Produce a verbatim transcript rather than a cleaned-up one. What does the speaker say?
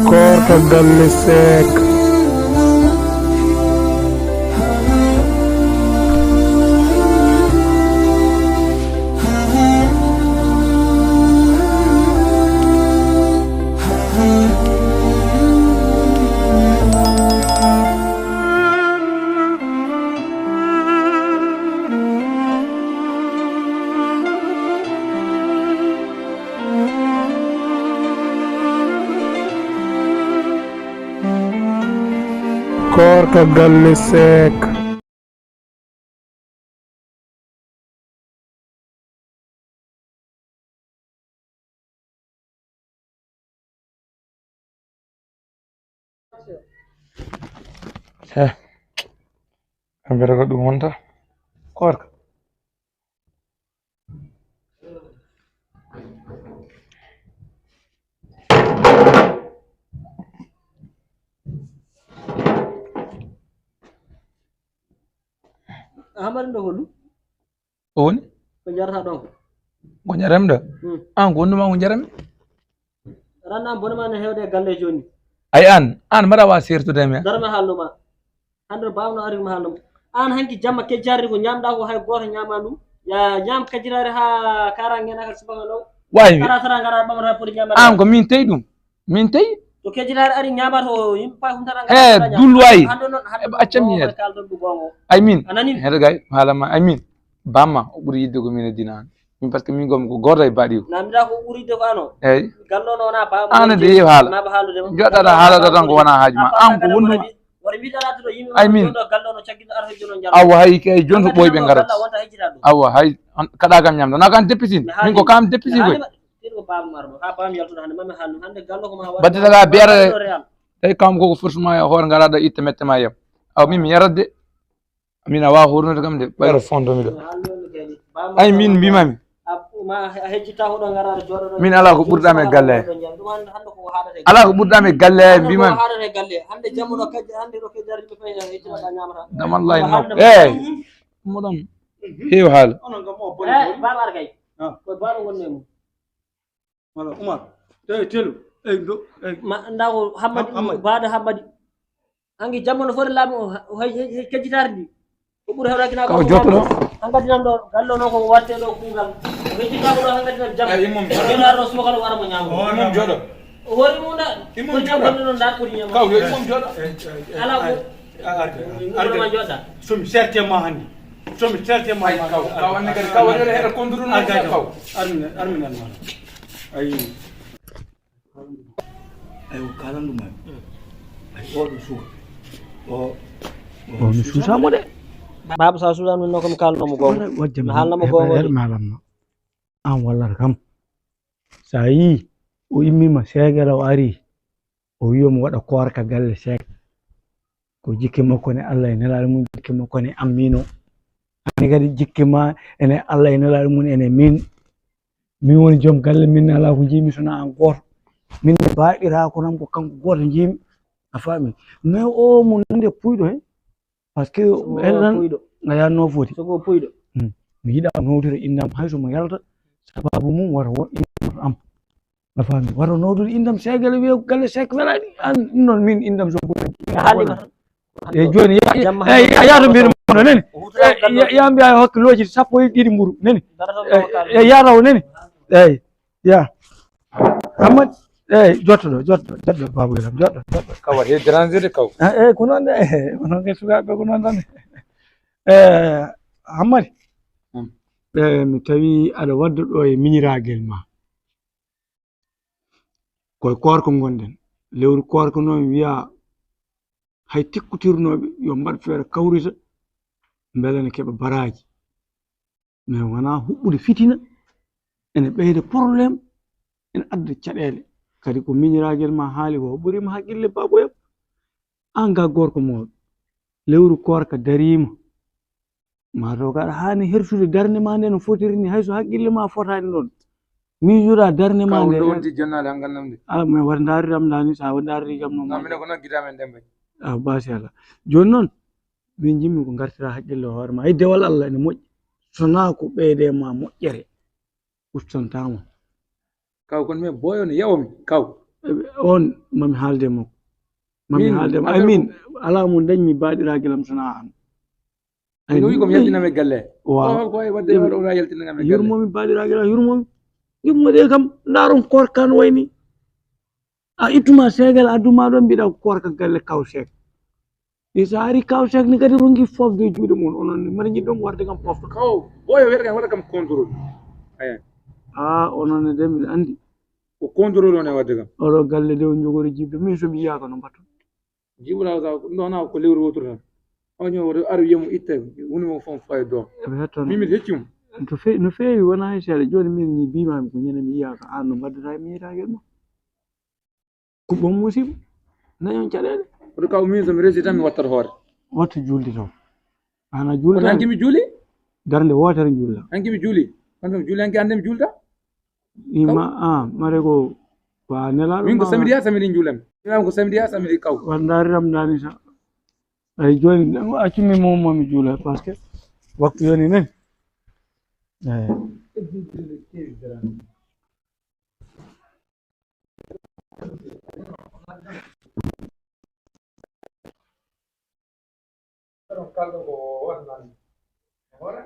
Koorka galle Seek. Koorka galle Seek. He. Mbiyata ko ɗum wonta koorka. Ahamadu ɗo holu? O woni? Ko jarata ɗon ko? Ko jarem ɗo? Hmm. An ko wondu ma ko jarem? Ran an bone ma no hewde e galle joni. Ay an, an mbaɗa wa sertude me. Darma haalnuma. Hande no bawno arir ma haalnuma. An hanki jamma kejjarri ko ñamɗa ko hay goto ñama ɗum. Ya ñam kajirare ha karange nakal subaka law. Wawi. Tara tara ngara ɓamata poti ñamata. An ko min tawi ɗum. Min tawi. To kejjitaare ari ñaamaata o yimɓe payi huntata. Eh, dul wayi. Hande noon, hande noon, accam mi yede. Kaldon ɗum gongo. Ay min. A nani? Hede gay, haalama, ay min. Bamma, o ɓuri yidde ko min e dina an. Min parce que min gom ko goto e baɗi o. Na mbiɗa ko ɓuri yidde ko ano. Eyyi. Gallo no wona bamma. An de yew haala. Na ba haalude ma. Joɗɗata haalata tan ko wona haaju ma. An ko wonno. Wari mbiɗa lattuɗo yimɓe. Ay min. Joɗɗo gallo no caggiɗo ar hejjo no jam. Awa hay kay jonto ɓoyɓe garat. Awa hay kaɗa kam ñamdo. Na kan depisi. Min ko kam depisi koy. Tirgo baba Marlo, ha bam yaltude hande mami haalnu hande gallo ko ma waɗa. Batte daga biyata de. Tawi kam koko forcément e hoore ngaraɗo itta mette ma yam. Aw min mi yarat de. Min a wawa hornude kam de ɓayro fondo mi ɗo. Ay min mbimami. Ma a hejjita ko ɗo ngaraɗo joɗoɗo. Min ala ko ɓurɗam e galle. Ala ko ɓurɗam e galle mbimami. Hande jamma ɗo kajja hande ɗo kajja rimɓe fay hejjita ka ñamata. Damallahi no. Eh. Moɗon heewi haala. Eh, baba ar kay. Ko baba wonne mum. Wala Umar. Te telu. Ey do. Ey. Ma ndaw Hammadi. Hammadi. Baada Hammadi. Angi jamma no fori laamu o, o hay, hay, hay kejjitaare ndi. Ko ɓuri hewrakina ko jotto ɗo. An gaddi nan ɗo gallo noon ko watte ɗo kuugal. Kejjitaako ɗo an gaddi nan jamma. Ay imum. Jooɗa ɗo suba kala wara mo ñaamo. Imum jooɗo. O hori mum da. Imum jooɗo. Ɗo ɗon da ko ñaamo. Kaw yo imum jooɗo. Ala ko. Arde. Arde. Jooɗa. Somi serte ma hani. Somi serte ma. Ay kaw. Kaw anne kadi kaw waɗere heɗa konduru no kaw. Armin armin. Ay. Ayo kalan ɗum ay. Ay o ɗum suka. O. O mi susa mo de. Baba sa susa min no ko mi kalno mo gongo. Wajja mi halna mo gongo. Malamma. An wallar kam. Sa yi o immima segere o ari. O wi omo waɗa koorka galle seeɗa. Ko jikke makko ne Allah e nelaaɗo mum, jikke makko ne am min o. Ani kadi jikke ma ene Allah e nelaaɗo mum ene min. Min woni joom galle min, alaa ko njiimi sona an gooto. Min ne baaɗiraa ko nam ko kanko gooto njiimi. A faami? Mais o mo nande puyɗo he. Parce que en tan a yaanno foti. Soko puyɗo. Hmm. Mi yiɗa nowtude innam hay so mo yalta sababu mum wata won innam am. A faami? Wata nowtude innam seegele wiya galle seek welaani. An ɗum noon min innam so e haali ma tan. E jooni a yaata mbiɗo mono nani. Ya mbiya hokke looji sappo e ɗiɗi mburu nani. E yataw nani. Eyi. Ya. Amat. Eyi jottoɗo jottoɗo jottoɗo babu elam jottoɗo jottoɗo. Kaw waɗi déranger de kaw. Eyi ko noon de. Ko noon de sukaaɓe ko noon tan. E Hammadi. E mi tawi aɗa wadda ɗo e miñiragel ma. Koye koorka ngonɗen. Lewru koorka noon wiya hay tikkotirnooɓe yo mbaɗ feere kawrita mbele ne keɓa baraaji. Mais wonaa huɓɓude fitina ene ɓeyda problème ene adda caɗeele. Kadi ko miñiragel ma haali ko ɓurima haqqille baboyam. An ga gorko mawɗo lewru koorka dariima. Mataw kaɗa haani hersude darnde ma nde no fotiri ni hayso haqqille ma fotaani ɗon. Miijoɗa darnde ma nde. Kaw ɗo wonti jonnade hangal nam de. Ah mais wata ndaari ram ndani sa wata ndaari kam no. Mine ko noon gita men dembe. Ah basi ala. Jooni noon min jimmi ko ngartira haqqille hoore ma hay dewal Allah ene moƴƴi. Sona ko ɓeyde ma moƴƴere. Ustantama. Kaw kon men boyo ne yawomi kaw. On, mami haalde mo. Mami haalde mo. Ay, min, alaa mo dañmi baaɗiraagal am, so na an. Ay, no wi ko mi yaltinam e galle. Waaw. Hol ko ay wadde wala wala yaltinam e galle. Yurmomi baaɗiraagal am, yurmomi. Yurmode kam, ndaron koorka no wayni. A ittuma seegal, adduma ɗon, mbiɗa koorka galle kaw seek. E so ari kaw seek ni kadi rongi fofde e juuɗe mum, onon ni mbaɗa jiɗɗon warde kam pofto. Kaw, boyo wiyata kam waɗa kam contrôle. Aya. Ah, onon ne de mbiɗa anndi. Ko contrôle on e wadde kam. Oɗo galle de on jogori jiɓde, min so mi yiyaaka no mbatton. Jiɓuɗa sa, ɗum ɗo na ko lewru woturu tan. On ñoo woto ar wiya mo itta, woni mo fon fay do. Eɓe hettono. Min mi hecci mo. To fe-, no feewi wona hay seeɗa. Jooni min mi bimami ko ñande mi yiyaaka, an no mbaddata e mi yitaagel ma. Ko ɓon musiba. Dañon caɗeele. Kono kaw min so mi resi tan mi wattat hoore. Wattu julde toon. Ana julde. Kono hanki mi juuli? Darnde wootere juulda. Hanki mi juuli. Kono so mi juuli hanki hannde mi juulda. Ima, ah, mare ko wa nelaaɗo. Min ko ma samedi ha samedi juulam. Imam ko samedi ha samedi kaw. Wa ndaari ram ndaani sa. Ay jooni accumi mo mo mi juula parce que waktu yoni nen. Eh. Kalɗo ko wata nani. Hoore?